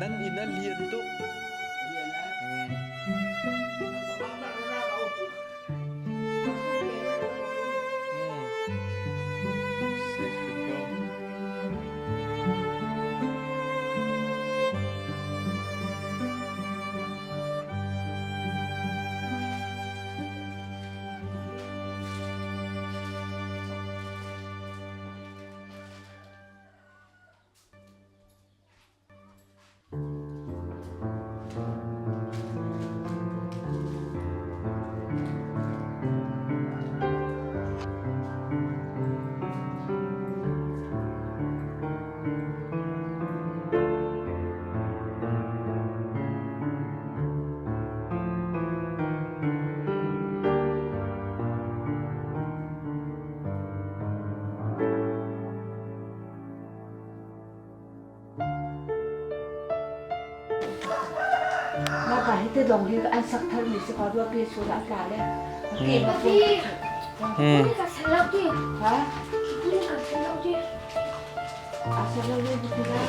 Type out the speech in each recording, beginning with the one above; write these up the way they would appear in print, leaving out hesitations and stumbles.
Nan inn a lian tuk. Si hrim ko. Maka hi te dong hi an sak thar mi si ko rua pe sur a tla le. Ke ma fu. Ka salo ti. Ha? Ka salo ti. A salo le ti la.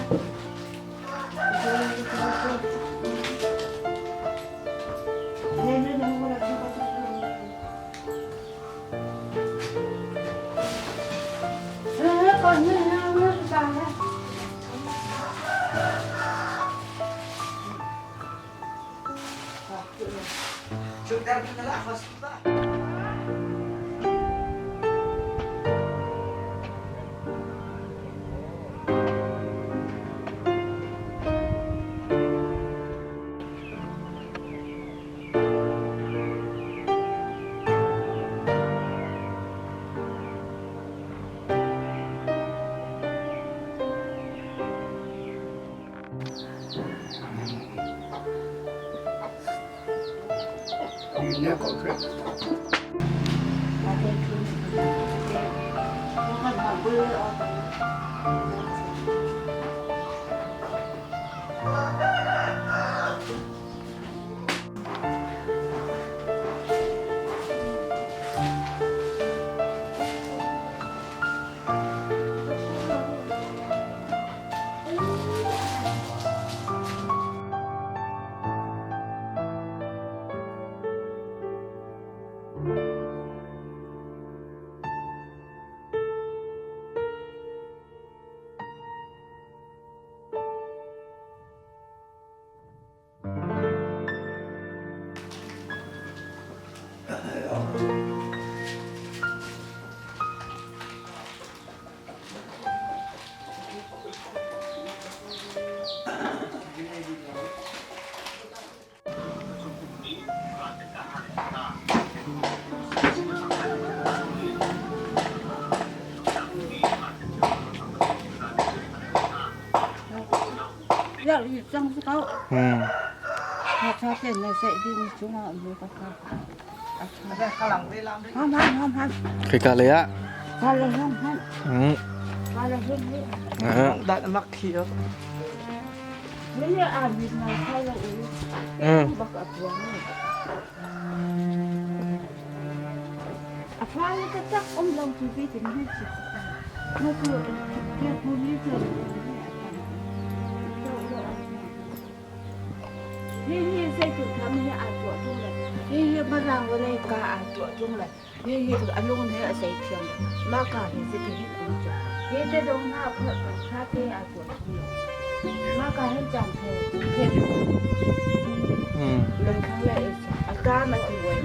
Ne ne ne mo la ka sa. Khika lei ah. Hihi zeitluk tham hi aa tuah ṭung le hihi mirang vawlei ka aa tuah ṭung le hihi a lung he a zei thiam lo. Mah ka hi zeitin hin um cu. Hi te dong hna phorh ṭung tha te aa tuah ṭung lo. Mah ka hin caan phe phe lungthang le a kaam a ti voi.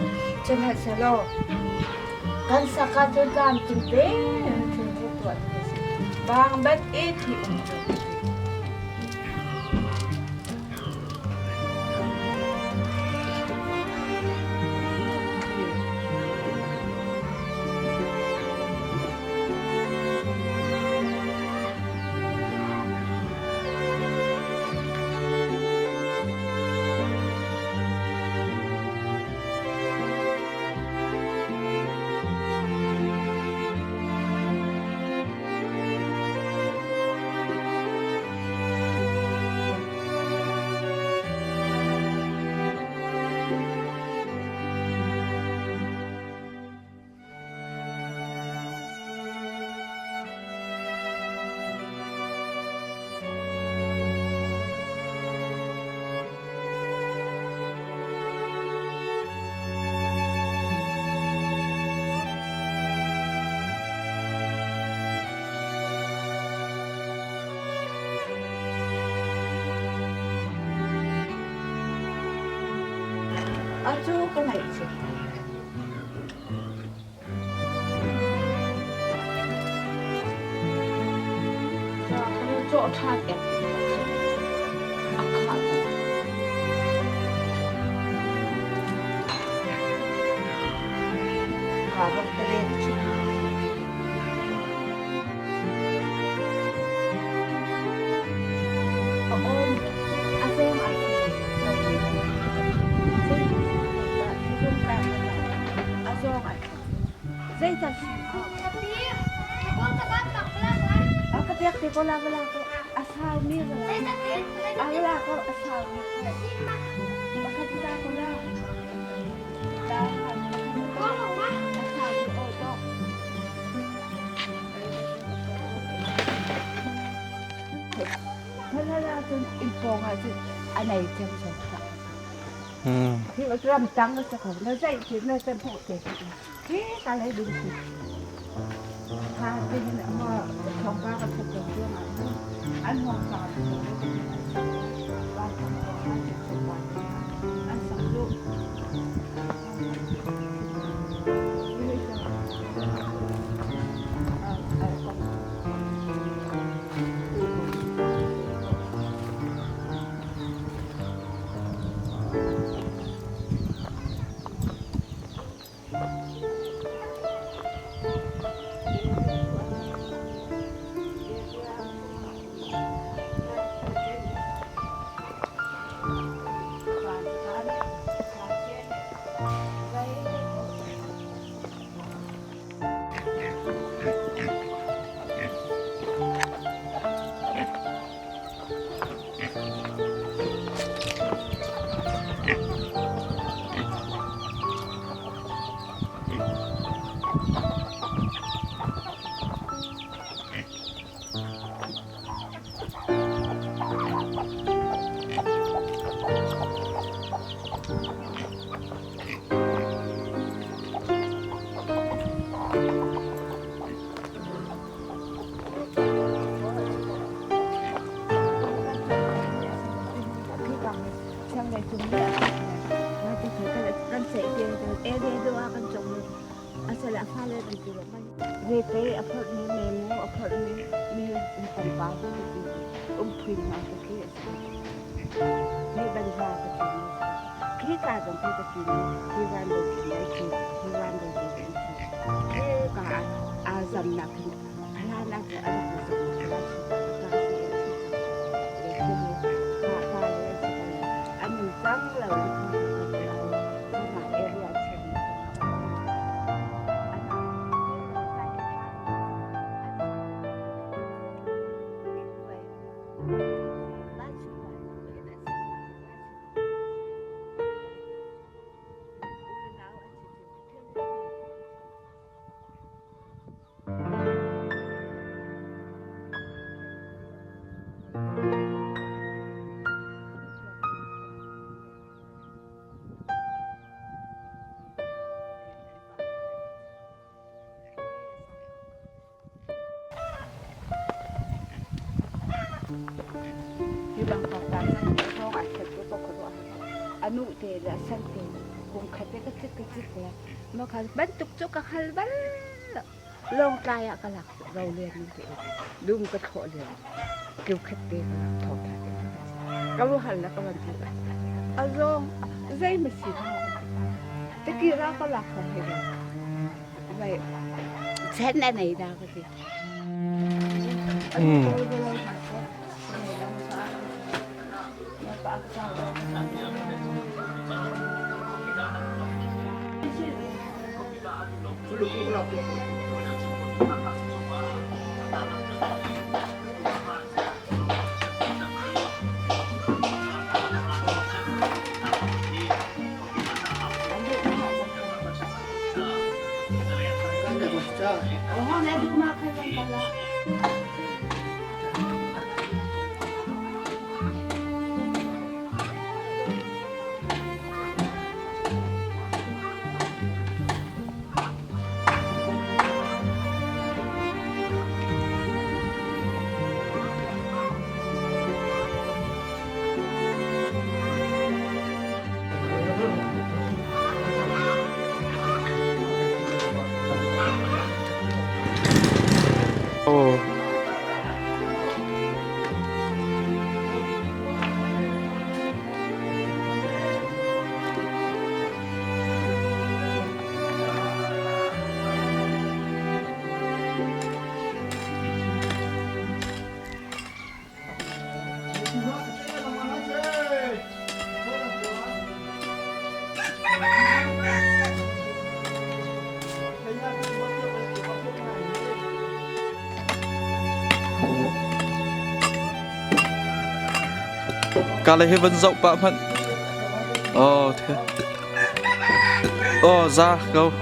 Sihmanhsehlaw kan sak ahcun tlamtling tein thilri tuah ding a si. Bang bat i thi um cu. Atu ka ngaihchia. Cawh ṭhan ek a khah. Ka rak ka let chih. A awm a zeng a a zawng a Zeidah si? A ka pek te ko la bala ko a sau mi a la ko a sau mi pakhat ta ko la ta a sau mi o to. Thalala cun inn pawng ah cun a nei cem cem tak. Hi ram tang na sa ko na zai ti na sa hmuh te khi ka lei ding si. Tha te hin ama thong pa ka that ko ruang ah an hong sa ko van thong ko an chuk van an sak lu. Vete a phorh mi memu a phorh mi mi pangpar um phuin hna te khi a si. Hi banza ka ti mi khi ka zong khi ka ti mi hi van do ti mai khi hi van do ti kan si. Khi ka a zam nak hin hlan ah a rak zam nak ka si a si le khi ka ka le si an cang lo area chen. Hi bangkok ta thawng ai khat ko ko ruah anu te le san te kum khat te ka cik ka cik le ma kha bantuk cu ka hal bal long tlai ah ka lak ro len ning te dum ka thlo len kiu khat te ka lak tho tha te ka ru hal la ka van ti azong zei ma si te ki ra ka lak kho he vai chen na nei da ka ti. Ka le hi van zoh pah hmanh. Oh, the. Oh, za ko.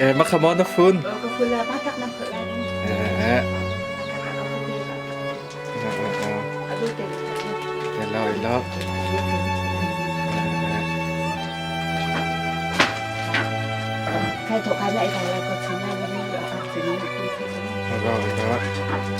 Eh, ma kha mo na phun. Ka phun la ba tak na phun la. Eh. Hello, hello. 开头开来开来个出来个那个啊，这个 Hello, hello.